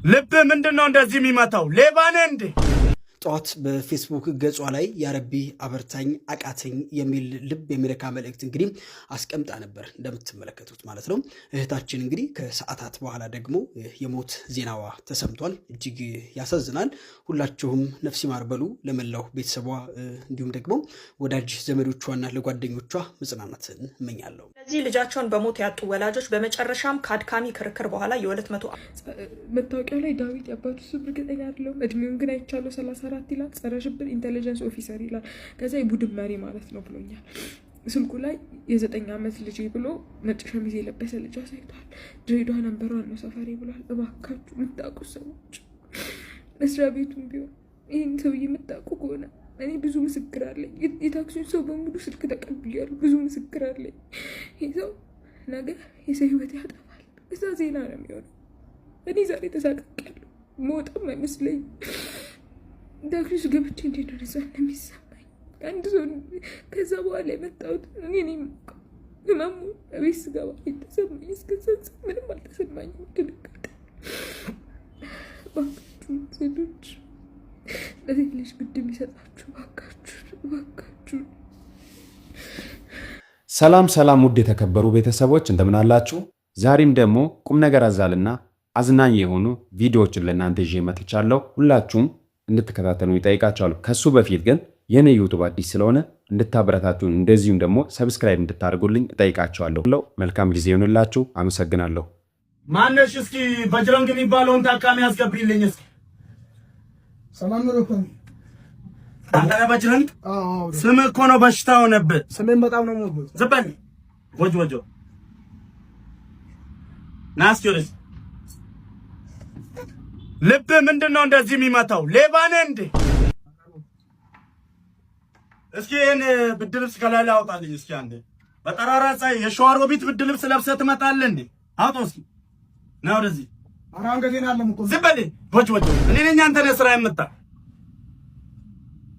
ልብህ ምንድን ነው እንደዚህ የሚመታው? ሌባ ነህ እንዴ? ጠዋት በፌስቡክ ገጿ ላይ "ያረቢ አበርታኝ፣ አቃተኝ" የሚል ልብ የሚነካ መልእክት እንግዲህ አስቀምጣ ነበር፣ እንደምትመለከቱት ማለት ነው። እህታችን እንግዲህ ከሰዓታት በኋላ ደግሞ የሞት ዜናዋ ተሰምቷል። እጅግ ያሳዝናል። ሁላችሁም ነፍስ ይማር በሉ። ለመላው ቤተሰቧ እንዲሁም ደግሞ ወዳጅ ዘመዶቿና ለጓደኞቿ መጽናናትን እመኛለሁ። እነዚህ ልጃቸውን በሞት ያጡ ወላጆች በመጨረሻም ከአድካሚ ክርክር በኋላ የ200 መታወቂያው ላይ ዳዊት፣ የአባቱ ስም እርግጠኛ አይደለሁም። እድሜውን ግን አይቻለሁ፣ 34 ይላል። ጸረ ሽብር intelligence officer ይላል። ከዛ የቡድን መሪ ማለት ነው ብሎኛል። ስልኩ ላይ የ9 ዓመት ልጄ ብሎ ነጭ ሸሚዝ የለበሰ ልጅ አሳይቷል። ድሬዳዋ number one ነው ሰፈሬ ብሏል። እባካችሁ የምታውቁ ሰዎች፣ መስሪያ ቤቱም ቢሆን ይህን ሰውዬ የምታውቁ ከሆነ፣ እኔ ብዙ ምስክር አለኝ። የታክሲውን ሰው በሙሉ ስልክ ተቀብያለሁ። ብዙ ምስክር አለኝ። ይህ ሰው ነገ የሰው ህይወት ያጠፋል። እዛ ዜና ነው የሚሆነው። እኔ ዛሬ ተሳቅቄያለሁ። መውጣም አይመስለኝም። ታክሲ ውስጥ ገብቼ እንዴት ነው ነፃ እንደሚሰማኝ አንድ ሰው ከዛ በኋላ የመጣሁት እኔ ነኝ የማውቀው። ህመሙ እቤት ስገባ የተሰማኝ፣ እስከዛ ምንም አልተሰማኝም። ድንጋጤ። እባካችሁ ሴቶች፣ ለሴት ልጅ ግድ የሚሰጣችሁ፣ እባካችሁ፣ እባካችሁ። ሰላም ሰላም፣ ውድ የተከበሩ ቤተሰቦች፣ እንደምን አላችሁ? ዛሬም ደግሞ ቁም ነገር አዘልና አዝናኝ የሆኑ ቪዲዮዎችን ለእናንተ ይዤ መጥቻለሁ። ሁላችሁም እንድትከታተሉ እጠይቃችኋለሁ። ከሱ በፊት ግን የኔ YouTube አዲስ ስለሆነ እንድታበረታቱን እንደዚሁም ደግሞ subscribe እንድታደርጉልኝ እጠይቃችኋለሁ። መልካም ጊዜ ይሁንላችሁ። አመሰግናለሁ። ማነሽ? እስኪ በጅረንግ የሚባለውን ታካሚ አስገቢልኝ እስኪ። ሰላም ነው ዶክተር? አንተ ነህ በጅረንግ? አዎ። ስምህ እኮ ነው በሽታ ሆነብህ። ስሜን በጣም ነው የምወደው። ዝም በል ወጅ ወጆ። ና እስኪ ወደዚህ። ልብህ ምንድን ነው እንደዚህ የሚመታው? ሌባ ነህ እንዴ? እስኪ ይህን ብርድ ልብስ ከላይ ላይ አውጣልኝ እስኪ አንዴ። በጠራራ ፀሐይ የሸዋሮቢት ብርድ ልብስ ለብሰህ ትመጣለህ እንዴ? አውጣው እስኪ። ና ወደዚህ። ኧረ አንገቴን አለም እኮ። ዝም በል ወጅ ወጆ። እኔ ነኝ አንተ ነህ ስራ የምታ።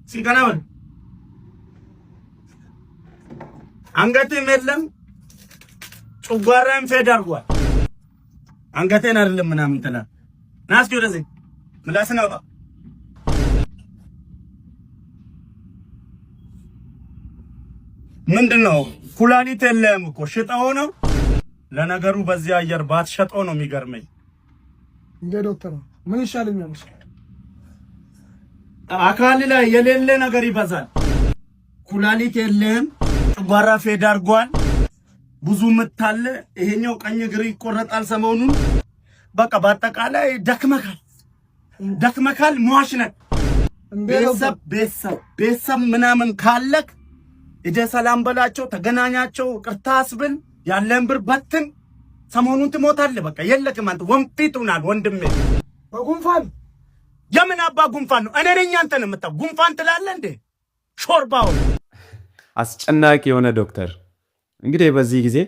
እስኪ ቀና በል። አንገትህም የለም፣ ጨጓራህም fade አድርጓል። አንገቴን አይደለም ምናምን ትላለህ። ና እስኪ ወደዚህ፣ ምላስን አውጣ። ምንድን ነው? ኩላሊት የለህም እኮ፣ ሽጠው ነው። ለነገሩ በዚህ አየር ባትሸጠው ነው የሚገርመኝ። እንደ ዶክተር ምን ይሻለኛል? አካል ላይ የሌለ ነገር ይበዛል። ኩላሊት የለህም፣ ጨጓራ fade አድርጓል። ብዙ ምታለ። ይሄኛው ቀኝ እግር ይቆረጣል ሰሞኑን። በቃ በአጠቃላይ ደክመካል፣ ደክመካል። ሟች ነህ። እንዴ? ቤተሰብ ቤተሰብ ቤተሰብ ምናምን ካለክ ሂደህ ሰላም በላቸው፣ ተገናኛቸው፣ ይቅርታ አስብል፣ ያለን ብር በትን። ሰሞኑን ትሞታለህ። በቃ የለክም፣ አንተ ወንፊት ሆናል ወንድሜ። በጉንፋን። የምን አባ ጉንፋን ነው? እኔ ነኝ አንተን የምታ ጉንፋን ትላለህ እንዴ? ሾርባው። አስጨናቂ የሆነ ዶክተር። እንግዲህ በዚህ ጊዜ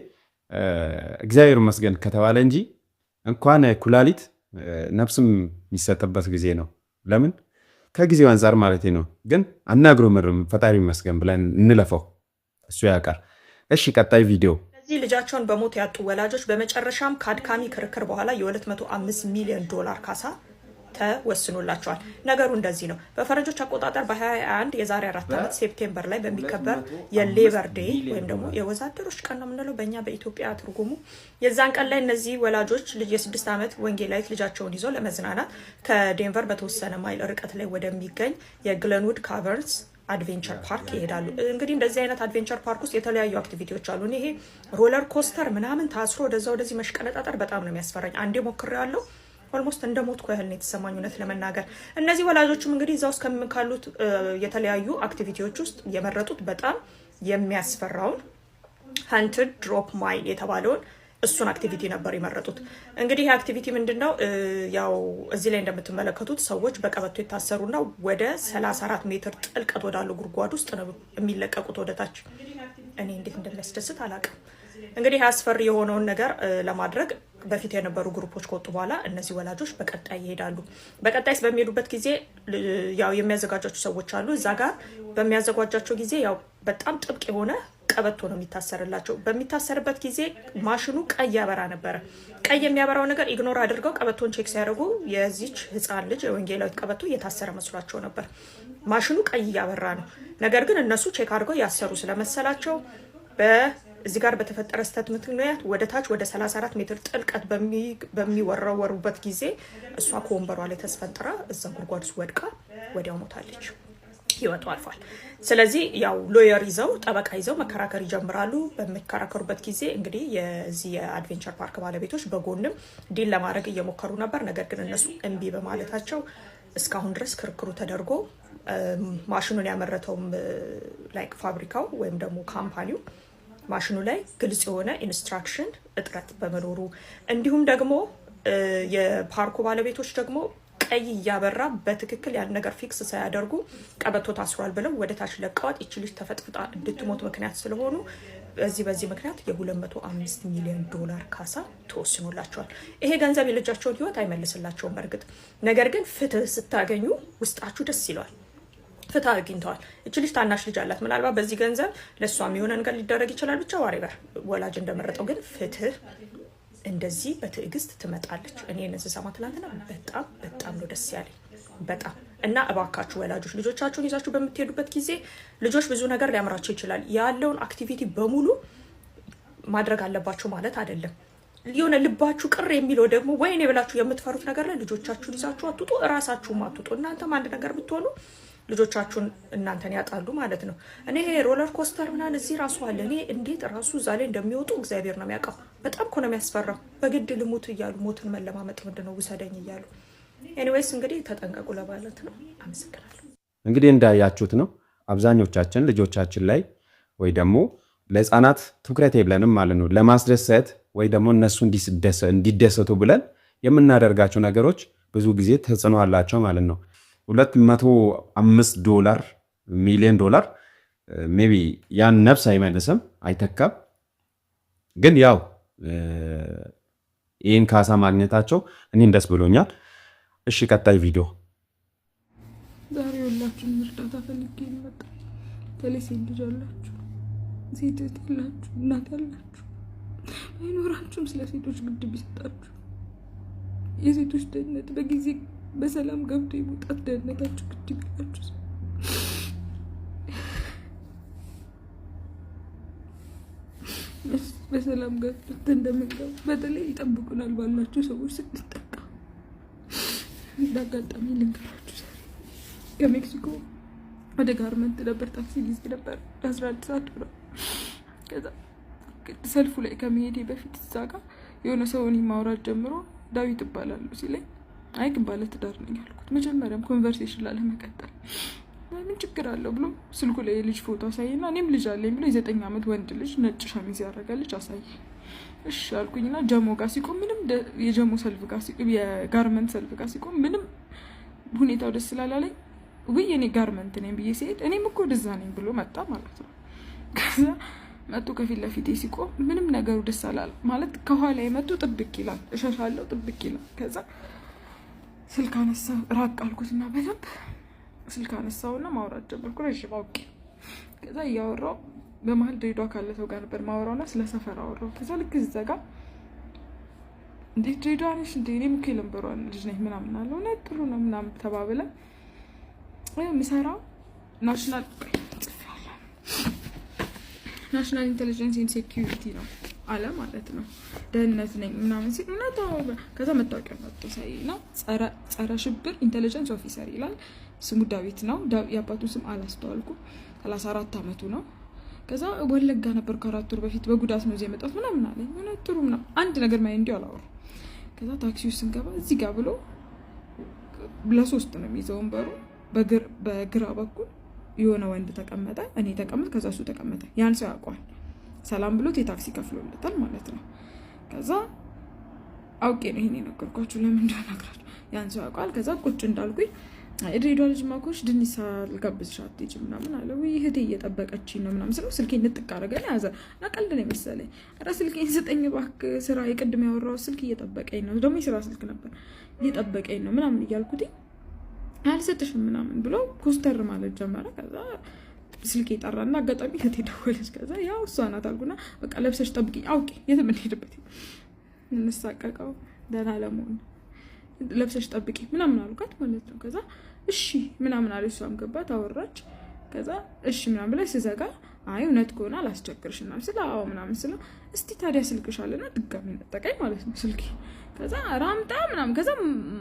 እግዚአብሔር ይመስገን ከተባለ እንጂ እንኳን ኩላሊት ነፍስም የሚሰጥበት ጊዜ ነው። ለምን፣ ከጊዜው አንጻር ማለት ነው። ግን አናጉረመርምም፣ ፈጣሪ ይመስገን ብለን እንለፈው፣ እሱ ያውቃል። እሺ፣ ቀጣይ ቪዲዮ። እነዚህ ልጃቸውን በሞት ያጡ ወላጆች በመጨረሻም ከአድካሚ ክርክር በኋላ የ205 ሚሊዮን ዶላር ካሳ ተወስኖላቸዋል። ነገሩ እንደዚህ ነው። በፈረንጆች አቆጣጠር በ2021፣ የዛሬ 4 ዓመት September ላይ በሚከበር የ Labor Day ወይም ደግሞ የወዛደሮች ቀን ነው የምንለው በእኛ በኢትዮጵያ ትርጉሙ። የዛን ቀን ላይ እነዚህ ወላጆች ልጅ የ6 ዓመት ወንጌላዊት ልጃቸውን ይዘው ለመዝናናት ከዴንቨር በተወሰነ ማይል ርቀት ላይ ወደሚገኝ የ Glenwood Caverns Adventure Park ይሄዳሉ። እንግዲህ እንደዚህ አይነት adventure park ውስጥ የተለያዩ activity ዎች አሉ። ይሄ roller coaster ምናምን ታስሮ ወደዛ ወደዚህ መሽቀነጣጠር በጣም ነው የሚያስፈራኝ። አንዴ ሞክሬዋለሁ። Almost እንደ ሞትኩ ያህል ነው የተሰማኝ እውነት ለመናገር። እነዚህ ወላጆችም እንግዲህ እዛ ውስጥ ካሉት የተለያዩ activity ዎች ውስጥ የመረጡት በጣም የሚያስፈራውን Haunted Drop Mine የተባለውን እሱን activity ነበር የመረጡት። እንግዲህ ይህ activity ምንድን ነው? ያው እዚህ ላይ እንደምትመለከቱት ሰዎች በቀበቶ ይታሰሩና ወደ 34 ሜትር ጥልቀት ወዳለው ጉድጓድ ውስጥ ነው የሚለቀቁት ወደታች። እኔ እንዴት እንደሚያስደስት አላውቅም። እንግዲህ አስፈሪ የሆነውን ነገር ለማድረግ በፊት የነበሩ group ኦች ከወጡ በኋላ እነዚህ ወላጆች በቀጣይ ይሄዳሉ። በቀጣይ በሚሄዱበት ጊዜ ያው የሚያዘጋጃቸው ሰዎች አሉ። እዛ ጋር በሚያዘጋጃቸው ጊዜ ያው በጣም ጥብቅ የሆነ ቀበቶ ነው የሚታሰርላቸው። በሚታሰርበት ጊዜ ማሽኑ ቀይ ያበራ ነበረ። ቀይ የሚያበራው ነገር ignore አድርገው ቀበቶን check ሲያደርጉ የዚች ህፃን ልጅ የወንጌላዊት ቀበቶ እየታሰረ መስሏቸው ነበር። ማሽኑ ቀይ እያበራ ነው። ነገር ግን እነሱ check አድርገው ያሰሩ ስለመሰላቸው እዚህ ጋር በተፈጠረ ስህተት ምክንያት ወደ ታች ወደ 34 ሜትር ጥልቀት በሚወረወሩበት ጊዜ እሷ ከወንበሯ ላይ ተስፈንጥራ እዛ ጉድጓድ ውስጥ ወድቃ ወዲያው ሞታለች። ህይወቷ አልፏል። ስለዚህ ያው lawyer ይዘው፣ ጠበቃ ይዘው መከራከር ይጀምራሉ። በሚከራከሩበት ጊዜ እንግዲህ የዚህ የ adventure park ባለቤቶች በጎንም deal ለማድረግ እየሞከሩ ነበር። ነገር ግን እነሱ እምቢ በማለታቸው እስካሁን ድረስ ክርክሩ ተደርጎ ማሽኑን ያመረተውም like ፋብሪካው ወይም ደግሞ company ው ማሽኑ ላይ ግልጽ የሆነ instruction እጥረት በመኖሩ፣ እንዲሁም ደግሞ የፓርኩ ባለቤቶች ደግሞ ቀይ እያበራ በትክክል ያን ነገር fix ሳያደርጉ ቀበቶ ታስሯል ብለው ወደ ታች ለቀዋት ይቺ ልጅ ተፈጥፍጣ እንድትሞት ምክንያት ስለሆኑ በዚህ ምክንያት የ205 ሚሊዮን ዶላር ካሳ ተወስኖላቸዋል። ይሄ ገንዘብ የልጃቸውን ህይወት አይመልስላቸውም በእርግጥ፣ ነገር ግን ፍትህ ስታገኙ ውስጣችሁ ደስ ይለዋል። ፍትህ አግኝተዋል። እች ልጅ ታናሽ ልጅ አላት። ምናልባት በዚህ ገንዘብ ለእሷም የሆነ ነገር ሊደረግ ይችላል። ብቻ whatever ወላጅ እንደመረጠው ግን ፍትህ እንደዚህ በትዕግስት ትመጣለች። እኔ ይህንን ስሰማ ትናንትና በጣም በጣም ነው ደስ ያለኝ፣ በጣም። እና እባካችሁ ወላጆች ልጆቻችሁን ይዛችሁ በምትሄዱበት ጊዜ ልጆች ብዙ ነገር ሊያምራቸው ይችላል። ያለውን activity በሙሉ ማድረግ አለባቸው ማለት አይደለም። የሆነ ልባችሁ ቅር የሚለው ደግሞ ወይኔ ብላችሁ የምትፈሩት ነገር ላይ ልጆቻችሁን ይዛችሁ አትውጡ፣ እራሳችሁም አትውጡ። እናንተም አንድ ነገር ብትሆኑ ልጆቻችሁን እናንተን ያጣሉ ማለት ነው። እኔ ይሄ roller coaster ምናምን እዚህ ራሱ አለ። እኔ እንዴት ራሱ እዛ ላይ እንደሚወጡ እግዚአብሔር ነው የሚያውቀው። በጣም እኮ ነው የሚያስፈራው። በግድ ልሙት እያሉ ሞትን መለማመጥ ምንድን ነው ውሰደኝ እያሉ። Anyways እንግዲህ ተጠንቀቁ ለማለት ነው። አመሰግናለሁ። እንግዲህ እንዳያችሁት ነው፣ አብዛኞቻችን ልጆቻችን ላይ ወይ ደግሞ ለህፃናት ትኩረት የለንም ማለት ነው። ለማስደሰት ወይ ደግሞ እነሱ እንዲደሰቱ ብለን የምናደርጋቸው ነገሮች ብዙ ጊዜ ተጽዕኖ አላቸው ማለት ነው። 205 ሚሊዮን ዶላር maybe ያን ነፍስ አይመልስም፣ አይተካም። ግን ያው ይህን ካሳ ማግኘታቸው እኔን ደስ ብሎኛል። እሺ፣ ቀጣይ ቪዲዮ። ዛሬ ሁላችሁንም እርዳታ ፈልጌ መጣ። በተለይ ሴት ልጅ አላችሁ፣ ሴት እህት ያላችሁ፣ እናት ያላችሁ፣ አይኖራችሁም ስለ ሴቶች ግድ ቢሰጣችሁ፣ የሴቶች ደህንነት፣ በጊዜ በሰላም ገብቶ የመውጣት ደህንነታችሁ ግድ ቢላችሁ፣ በሰላም ገብቶ እንደምንገባ በተለይ ይጠብቁናል ባላችሁ ሰዎች ስንጠቃ፣ እንዳጋጣሚ ልንገራችሁ። ዛሬ ከሜክሲኮ ወደ ጋርመንት ነበር ታክሲ ጊዜ ነበር፣ 11 ሰዓት ብሏል። ከዛ ሰልፉ ላይ ከመሄዴ በፊት እዛ ጋ የሆነ ሰውን ማውራት ጀምሮ ዳዊት እባላለሁ ሲለኝ አይ ግን ባለ ትዳር ነኝ አልኩት። መጀመሪያም conversation ላለመቀጠል ምን ችግር አለው ብሎ ስልኩ ላይ የልጅ ፎቶ አሳየና እኔም ልጅ አለኝ ብሎ የ9 ዓመት ወንድ ልጅ ነጭ ሸሚዝ ያደረገ ልጅ አሳየ። እሺ አልኩኝና ጀሞ ጋር ሲቆም ምንም የጀሞ ሰልፍ ጋር ሲቆም፣ የጋርመንት ሰልፍ ጋር ሲቆም ምንም ሁኔታው ደስ ስላላለኝ ውይ እኔ ጋርመንት ነኝ ብዬ ሲሄድ እኔም እኮ ወደዛ ነኝ ብሎ መጣ ማለት ነው። ከዛ መጡ ከፊት ለፊቴ ሲቆም ምንም ነገሩ ደስ አላለ ማለት ከኋላ የመጡ ጥብቅ ይላል፣ እሸሻለሁ፣ ጥብቅ ይላል። ከዛ ስልክ አነሳ፣ ራቅ አልኩትና በደንብ ስልክ አነሳውና ማውራት ጀመርኩ። ረዥም አውቄ ከዛ እያወራው በመሀል ድሬዳዋ ካለ ሰው ጋር ነበር ማወራውና ስለ ሰፈር አወራው። ከዛ ልክ እዛ ጋር እንዴት ድሬዳዋ ነሽ እንዴ? እኔም እኮ የለንበሯ ልጅ ነኝ ምናምን አለ። እውነት ጥሩ ነው ምናምን ተባብለን ምሰራው national intelligence and security ነው አለ ማለት ነው። ደህንነት ነኝ ምናምን ሲል እውነት። ከዛ መታወቂያ መጥቶ ሳይ ነው ጸረ ሽብር intelligence officer ይላል። ስሙ ዳዊት ነው። የአባቱን ስም አላስተዋልኩም። 34 አመቱ ነው። ከዛ ወለጋ ነበር ከ4 ወር በፊት፣ በጉዳት ነው እዚህ የመጣሁት ምናምን አለኝ። እውነት ጥሩ ምናምን አንድ ነገር ማይ እንዲሁ አላወራም። ከዛ ታክሲ ውስጥ ስንገባ እዚህ ጋር ብሎ ለሶስት ነው የሚይዘው ወንበሩ። በግራ በኩል የሆነ ወንድ ተቀመጠ፣ እኔ ተቀመጥ፣ ከዛ እሱ ተቀመጠ። ያን ሰው ያውቀዋል። ሰላም ብሎት የታክሲ ከፍሎለታል ማለት ነው። ከዛ አውቄ ነው ይሄን የነገርኳችሁ፣ ለምን እንደሆነ እነግራችሁ። ያን ሰው ያውቀዋል። ከዛ ቁጭ እንዳልኩኝ የድሬዳዋ ልጅ ማኮች ድንች ሳልጋብዝሽ አትሄጂም ምናምን አለ። ውይ እህቴ እየጠበቀችኝ ነው ምናምን ስለው ስልኬን ንጥቅ አደረገኝ ያዘ እና ቀልድ ነው የመሰለኝ። ኧረ ስልኬን ስጠኝ እባክህ፣ ስራ የቅድም ያወራው ስልክ እየጠበቀኝ ነው፣ ደግሞ የስራ ስልክ ነበር፣ እየጠበቀኝ ነው ምናምን እያልኩትኝ አልሰጥሽም ምናምን ብሎ ኮስተር ማለት ጀመረ። ከዛ ስልክ የጠራና አጋጣሚ እህቴ ደወለች። ከዛ ያው እሷ ናት አልኩና በቃ ለብሰሽ ጠብቂኝ፣ አውቄ የትም እንሄድበት እንሳቀቀው ደህና ለመሆን ለብሰሽ ጠብቂ ምናምን አልኳት ማለት ነው። ከዛ እሺ ምናምን አለች። እሷም ገባት አወራች። ከዛ እሺ ምናምን ብላ ስዘጋ አይ እውነት ከሆነ አላስቸግርሽ ምናምን ስለ አዎ ምናምን ስለ እስቲ ታዲያ ስልክሽ አለና ድጋሚ ነጠቀኝ ማለት ነው ስልኬ። ከዛ ራምጣ ምናምን ከዛ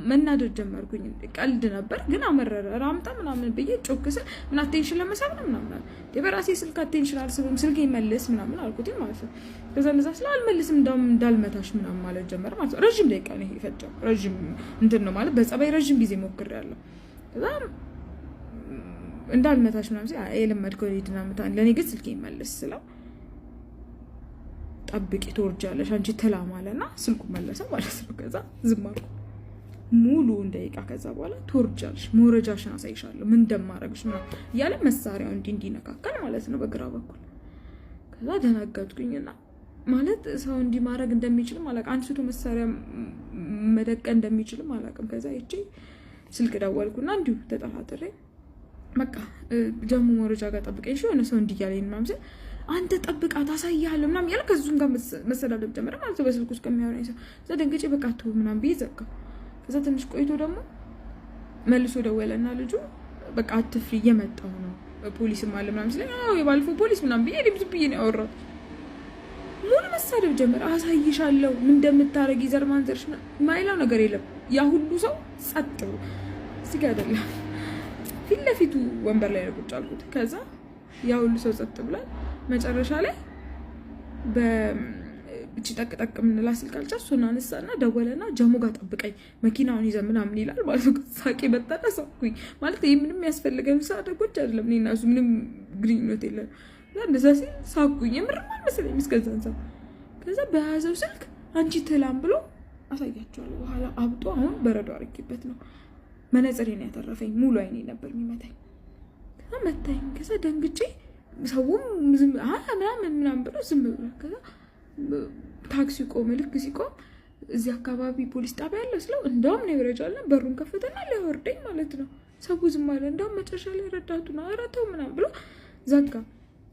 መናደድ ጀመርኩኝ። ቀልድ ነበር ግን አመረረ። ራምጣ ምናምን ብዬ ጮክ ስል ምን attention ለመሳብ ነው ምናምን አለ። በራሴ ስልክ attention አልስብም፣ ስልኬ መልስ ምናምን አልኩት ማለት ነው። ከዛ እንደዛ ስለ አልመልስም እንዳውም እንዳልመታሽ ምናምን ማለት ጀመረ ማለት ነው። ረዥም ደቂቃ ነው ይሄ የፈጀው። ረዥም እንትን ነው ማለት በጸባይ ረዥም ጊዜ ሞክሬያለሁ። ከዛ እንዳልመታሽ ምናምን ሲል የለመድከው ሂድና ምታ፣ ለእኔ ግን ስልኬ መልስ ስለው ጠብቂ ትወርጃለሽ አንቺ ትላም አለና ስልኩ መለሰ ማለት ነው። ከዛ ዝም አልኩ ሙሉውን ደቂቃ። ከዛ በኋላ ትወርጃለሽ፣ መውረጃሽን አሳይሻለሁ፣ ምን እንደማረግሽ ምናምን እያለ መሳሪያው እንዲህ እንዲነካከል ማለት ነው በግራ በኩል። ከዛ ደነገጥኩኝና ማለት ሰው እንዲህ ማድረግ እንደሚችልም አላውቅም፣ አንስቶ መሳሪያ መደቀን እንደሚችልም አላውቅም። ከዛ ይቼ ስልክ ደወልኩና እንዲሁ ተጠራጥሬ በቃ ጀሙ መውረጃ ጋር ጠብቀኝ የሆነ ሰው እንዲህ እያለኝ ምናምን ስል አንተ ጠብቃት አሳይሃለሁ ምናምን እያለ ከዙም ጋር መሰዳደብ ጀመረ ማለት ነው፣ በስልክ ውስጥ ከሚያወራኝ ሰው። ከዛ ደንግጬ በቃ ተው ምናምን ብዬ ዘጋው። ከዛ ትንሽ ቆይቶ ደግሞ መልሶ ደወለና ልጁ በቃ አትፍሪ እየመጣሁ ነው ፖሊስም አለ ምናምን ሲለኝ አዎ የባለፈው ፖሊስ ምናምን ብዬ እኔም ዝም ብዬ ነው ያወራሁት። ሙሉ መሳደብ ጀመረ። አሳይሻለሁ ምን እንደምታረጊ ዘር ማንዘርሽ የማይለው ነገር የለም። ያ ሁሉ ሰው ጸጥ ብሎ እዚህ ጋር አይደለም ፊት ለፊቱ ወንበር ላይ ነው ቁጭ አልኩት። ከዛ ያ ሁሉ ሰው ጸጥ ብሏል። መጨረሻ ላይ በእቺ ጠቅ ጠቅ የምንላት ስልክ አልቻ እሱን አነሳና ደወለና ጀሞ ጋር ጠብቀኝ መኪናውን ይዘህ ምናምን ይላል ማለት ነው። ሳቄ መጣና ሳቅኩኝ። ማለት ይህ ምንም ያስፈልገን አደጎች አይደለም፣ እኔና እሱ ምንም ግንኙነት የለም። እንደዛ ሲል ሳቅኩኝ። የምርም አልመሰለኝም እስከዛን ሰው። ከዛ በያዘው ስልክ አንቺ ትላም ብሎ አሳያቸዋለሁ። በኋላ አብጦ አሁን በረዶ አድርጌበት ነው መነጽሬን ያተረፈኝ። ሙሉ አይኔ ነበር የሚመታኝ። ከዛ መታኝ። ከዛ ደንግጬ ሰውም ዝም ምናምን ምናምን ብሎ ዝም ብሎ ከዛ ታክሲ ቆመ። ልክ ሲቆም እዚህ አካባቢ ፖሊስ ጣቢያ ያለ ስለው እንደውም ነው ይረጃልና በሩን ከፈተና ሊያወርደኝ ማለት ነው። ሰው ዝም አለ። እንደውም መጨረሻ ላይ ረዳቱን ኧረ ተው ምናምን ብሎ ዘጋ።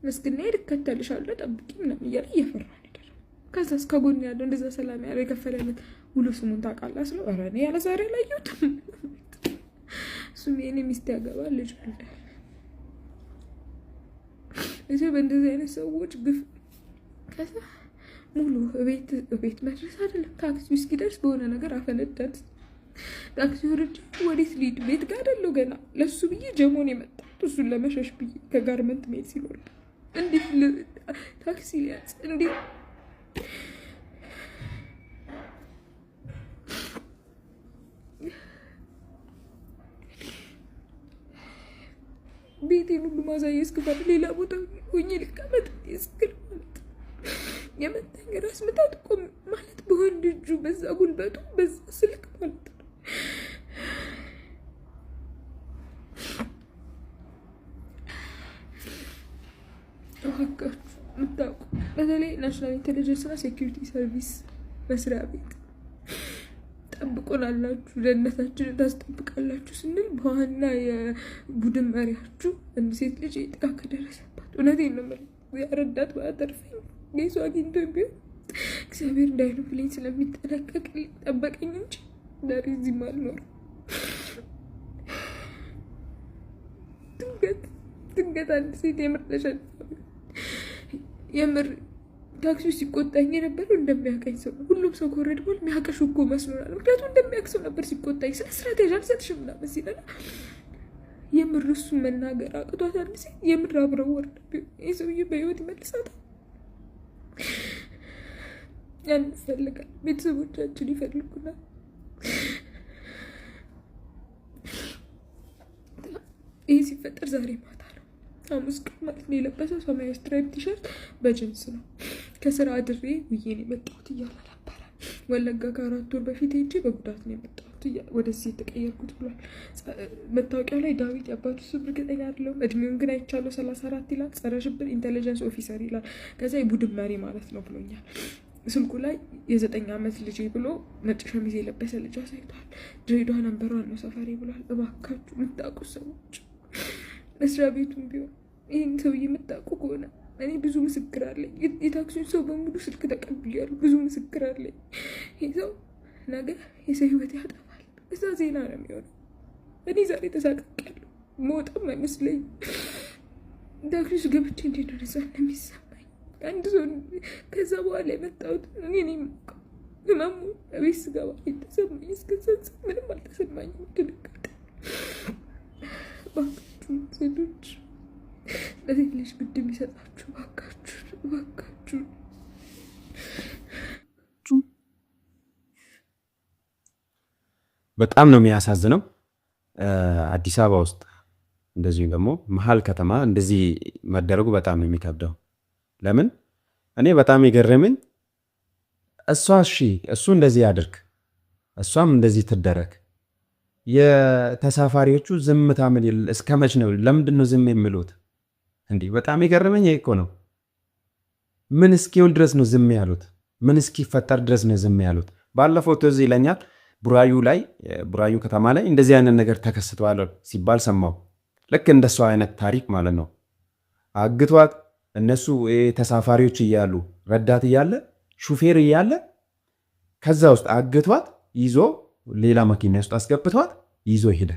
እስክንሄድ እከተልሻለሁ ጠብቂ ምናምን እያለ እየፈራ ነው የደረሰው። ከዛ እስከ ጎን ያለው እንደዛ ሰላም ያለው የከፈለለት ሙሉ ስሙን ታውቃለህ ስለው ኧረ እኔ ያለ ዛሬ አላየሁትም። እሱም የእኔ ሚስት ያገባል ልጅ ወልዳል። እዚህ በእንደዚህ አይነት ሰዎች ግፍ ከዛ ሙሉ እቤት እቤት መድረስ አይደለም ታክሲው እስኪደርስ በሆነ ነገር አፈነዳት። ታክሲ ወርጄ ወዴት ልሂድ? ቤት ጋር አይደለሁ ገና። ለሱ ብዬ ጀሞን የመጣሁት እሱን ለመሸሽ ብዬ ከጋርመንት መሄድ ሲኖርብኝ እንዴት ታክሲ ሊያዝ እንዴት ቤቴን ሁሉ ማሳየ እስክፈር ሌላ ቦታ ሆኜ ልቀመጥ እስክል ማለት የመታኝ ራስ ምታት እኮ ማለት በወንድ እጁ በዛ ጉልበቱ በዛ ስልክ ማለት ነው። እባካችሁ የምታውቁ በተለይ National Intelligence እና Security Service መስሪያ ቤት ጠብቆናላችሁ፣ ደህንነታችንን ታስጠብቃላችሁ ስንል በዋና የቡድን መሪያችሁ አንድ ሴት ልጅ ጥቃት ከደረሰባት እውነቴን ነው የምልህ ያረዳት ባያተርፈኝ ጌሱ አግኝቶ ቢሆን እግዚአብሔር እንዳይሉብልኝ ስለሚጠነቀቅ ጠበቀኝ እንጂ ዛሬ እዚህም አልኖርም። ድንገት ድንገት አንድ ሴት የምር ተሸንፋ የምር ታክሲ ሲቆጣኝ የነበረው እንደሚያውቀኝ ሰው ነው። ሁሉም ሰው ከወረድ በኋላ የሚያውቅሽ እኮ መስሎናል። ምክንያቱም እንደሚያውቅ ሰው ነበር ሲቆጣኝ፣ ስነ ስርዓት ያዥ አልሰጥሽም ምናምን ሲለና የምር እሱን መናገር አቅቷት አንድ ሴት የምር አብረው ወርድ ቢሆን ይህ ሰውዬ በህይወት ይመልሳታል። ያን እንፈልጋለን። ቤተሰቦቻችን ይፈልጉናል። ይህ ሲፈጠር ዛሬ ማታ ነው፣ ሐሙስ ቀን ማለት ነው። የለበሰው ሰማያዊ stripe ቲሸርት በጅንስ ነው። ከስራ አድሬ ውዬ ነው የመጣሁት እያለ ነበረ። ወለጋ ከ4 ወር በፊት ሄጄ በጉዳት ነው የመጣሁት ወደዚህ የተቀየርኩት ብሏል። መታወቂያው ላይ ዳዊት የአባቱ ስም እርግጠኛ አይደለሁም፣ እድሜውን ግን አይቻለሁ 34 ይላል። ጸረ ሽብር intelligence officer ይላል። ከዛ የቡድን መሪ ማለት ነው ብሎኛል። ስልኩ ላይ የ9 ዓመት ልጄ ብሎ ነጭ ሸሚዝ የለበሰ ልጅ አሳይቷል። ድሬዳዋ number one ነው ሰፈሬ ብሏል። እባካችሁ የምታውቁ ሰዎች መስሪያ ቤቱም ቢሆን ይህን ሰውዬ የምታውቁ ከሆነ እኔ ብዙ ምስክር አለኝ። የታክሲውን ሰው በሙሉ ስልክ ተቀብያለሁ። ብዙ ምስክር አለኝ። ይህ ሰው ነገ የሰው ህይወት ያጠፋል። እዛ ዜና ነው የሚሆነው። እኔ ዛሬ ተሳቅቄያለሁ። መውጣም አይመስለኝም። ታክሲ ውስጥ ገብቼ እንዴት ነው ነፃነት የሚሰማኝ? አንድ ሰው ከዛ በኋላ የመጣሁት እኔ ነኝ የማውቀው። ህመሙ እቤት ስገባ የተሰማኝ እስከዛ ምንም አልተሰማኝም። ድንጋጤ። እባካችሁ ሴቶች፣ ለሴት ልጅ ግድ የሚሰጣችሁ እባካችሁ፣ እባካችሁ። በጣም ነው የሚያሳዝነው። አዲስ አበባ ውስጥ እንደዚሁ ደግሞ መሀል ከተማ እንደዚህ መደረጉ በጣም ነው የሚከብደው። ለምን እኔ በጣም የገረመኝ እሷ እሺ እሱ እንደዚህ ያድርግ እሷም እንደዚህ ትደረግ፣ የተሳፋሪዎቹ ዝምታ ምን እስከ መች ነው? ለምንድን ነው ዝም የሚሉት? እንዲህ በጣም የገረመኝ ይሄ እኮ ነው። ምን እስኪሆን ድረስ ነው ዝም ያሉት? ምን እስኪፈጠር ድረስ ነው ዝም ያሉት? ባለፈው ትዝ ይለኛል ቡራዩ ላይ፣ ቡራዩ ከተማ ላይ እንደዚህ አይነት ነገር ተከስቷል ሲባል ሰማው። ልክ እንደሷ አይነት ታሪክ ማለት ነው። አግቷት እነሱ ተሳፋሪዎች እያሉ፣ ረዳት እያለ፣ ሹፌር እያለ ከዛ ውስጥ አግቷት ይዞ ሌላ መኪና ውስጥ አስገብቷት ይዞ ሄደ።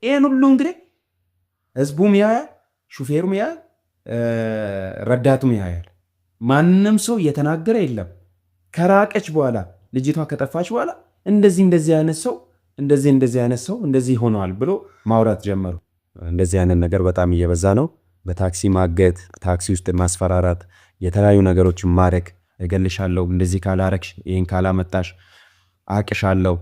ይህን ሁሉ እንግዲህ ህዝቡም ያያል፣ ሹፌሩም ያያል፣ ረዳቱም ያያል። ማንም ሰው እየተናገረ የለም። ከራቀች በኋላ፣ ልጅቷ ከጠፋች በኋላ እንደዚህ እንደዚህ አይነት ሰው፣ እንደዚህ እንደዚህ አይነት ሰው እንደዚህ ሆኗል ብሎ ማውራት ጀመሩ። እንደዚህ አይነት ነገር በጣም እየበዛ ነው። በታክሲ ማገት፣ ታክሲ ውስጥ ማስፈራራት፣ የተለያዩ ነገሮችን ማድረግ፣ እገልሻለሁ፣ እንደዚህ ካላረግሽ፣ ይህን ካላመጣሽ አቅሻለሁ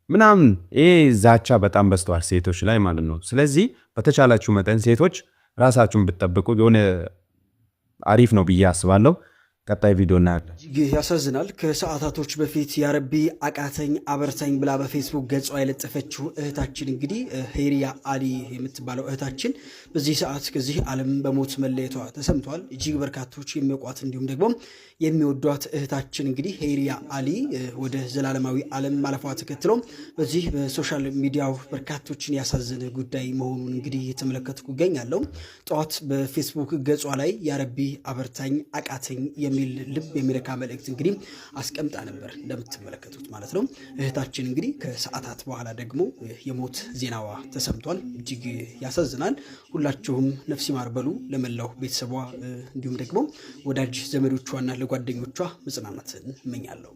ምናምን፣ ይሄ ዛቻ በጣም በዝተዋል ሴቶች ላይ ማለት ነው። ስለዚህ በተቻላችሁ መጠን ሴቶች ራሳችሁን ብትጠብቁ የሆነ አሪፍ ነው ብዬ አስባለሁ። ቀጣይ ቪዲዮ እናያለን። እጅግ ያሳዝናል። ከሰዓታቶች በፊት ያረቢ አቃተኝ አበርታኝ ብላ በፌስቡክ ገጿ የለጠፈችው እህታችን እንግዲህ ሄሪያ አሊ የምትባለው እህታችን በዚህ ሰዓት ከዚህ ዓለም በሞት መለየቷ ተሰምቷል። እጅግ በርካቶች የሚያውቋት እንዲሁም ደግሞ የሚወዷት እህታችን እንግዲህ ሄሪያ አሊ ወደ ዘላለማዊ ዓለም ማለፏ ተከትሎ በዚህ በ social media ው በርካቶችን ያሳዘነ ጉዳይ መሆኑን እንግዲህ የተመለከትኩ ይገኛለሁ። ጠዋት በፌስቡክ ገጿ ላይ ያረቢ አበርታኝ አቃተኝ የሚል ልብ የሚነካ መልእክት እንግዲህ አስቀምጣ ነበር እንደምትመለከቱት ማለት ነው። እህታችን እንግዲህ ከሰዓታት በኋላ ደግሞ የሞት ዜናዋ ተሰምቷል። እጅግ ያሳዝናል። ሁላችሁም ነፍስ ይማር በሉ። ለመላው ቤተሰቧ እንዲሁም ደግሞ ወዳጅ ዘመዶቿና ለጓደኞቿ መጽናናትን እመኛለሁ።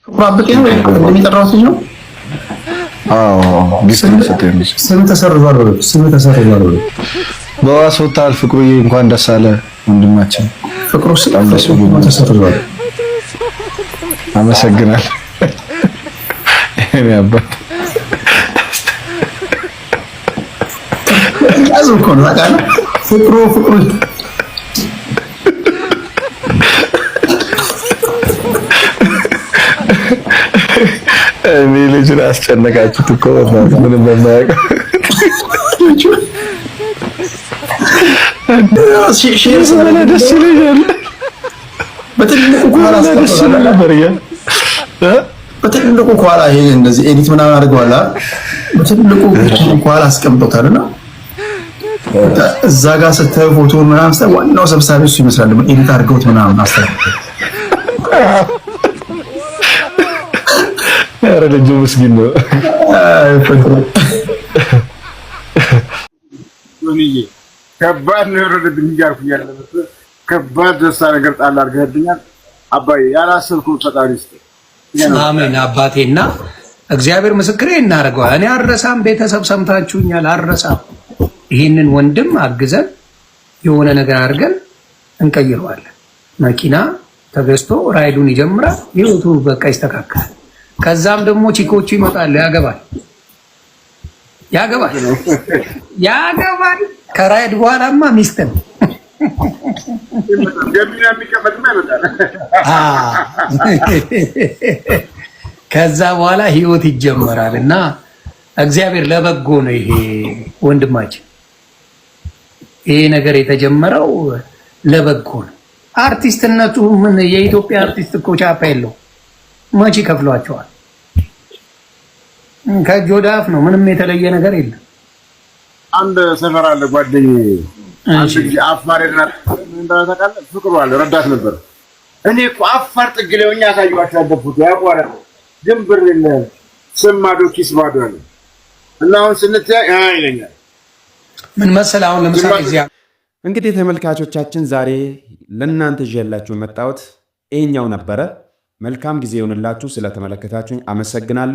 የሚጠራው ልጅ ነው። ስም ተሰርዟል። ስም ተሰርዟል። በዋስ ወጥተሃል ፍቅሩዬ፣ እንኳን ደስ አለ ወንድማችን። ፍቅሩ ስም ተሰርዟል። አመሰግናለሁ የእኔ አባት። ያዙ እኮ ነው ታውቃለህ። ፍቅሩ ፍቅሩ እኔ ልጁን አስጨነቃችሁት እኮ ምንም በማያውቀው። ደስ ይለኛል። በትልቁ ከኋላ ደስ ይለኝ ነበር እያለ በትልቁ ከኋላ ይሄ እንደዚህ edit ምናምን አድርገዋል። በትልቁ ከኋላ አስቀምጦታል እና እዛ ጋር ስታዩ ፎቶ ምናምን ስታይ ዋናው ሰብሳቢ እሱ ይመስላል። Edit አድርገውት ምናምን አስተካክለው። ኧረ ልጁ ምስኪን ነው። ፍቅሩ። ከባድ ነው የወረደብኝ እያልኩኝ ያለ ከባድ ደስታ ነገር ጣል አድርገህብኛል አባዬ። ያላሰብኩት ፈጣሪ ይስጥ። አሜን አባቴና እግዚአብሔር ምስክሬ እናደርገዋል። እኔ አልረሳም። ቤተሰብ ሰምታችሁኛል፣ አልረሳም። ይህንን ወንድም አግዘን የሆነ ነገር አድርገን እንቀይረዋለን። መኪና ተገዝቶ ራይዱን ይጀምራል። ህይወቱ በቃ ይስተካከላል። ከዛም ደግሞ ቺኮቹ ይመጣሉ። ያገባል፣ ያገባል፣ ያገባል። ከራይድ በኋላማ ሚስት ነው። ገቢና የሚቀመጥማ ይመጣል። ከዛ በኋላ ህይወት ይጀመራል እና እግዚአብሔር ለበጎ ነው። ይሄ ወንድማችን ይሄ ነገር የተጀመረው ለበጎ ነው። አርቲስትነቱ ምን የኢትዮጵያ አርቲስት እኮ ቻፓ የለው፣ መቼ ከፍሏቸዋል? ከእጅ ወደ አፍ ነው። ምንም የተለየ ነገር የለም። አንድ ሰፈር አለ ጓደኛዬ፣ አንድ ጊዜ አፋር ሄድና ምን እንዳለ ታውቃለህ? ፍቅሩ አለ ረዳት ነበር። እኔ እኮ አፋር ጥግ ላይ ሆኜ አሳየኋቸው ያደግኩት ያቋረ ግን ብር የለህም፣ ስም ማዶ ኪስ ባዶ አለ እና አሁን ስንተያይ ይለኛል። ምን መሰለህ አሁን ለምሳሌ እዚያ እንግዲህ ተመልካቾቻችን ዛሬ ለእናንተ ይዤላችሁ የመጣሁት ይሄኛው ነበረ። መልካም ጊዜ ይሁንላችሁ። ስለተመለከታችሁኝ አመሰግናለሁ።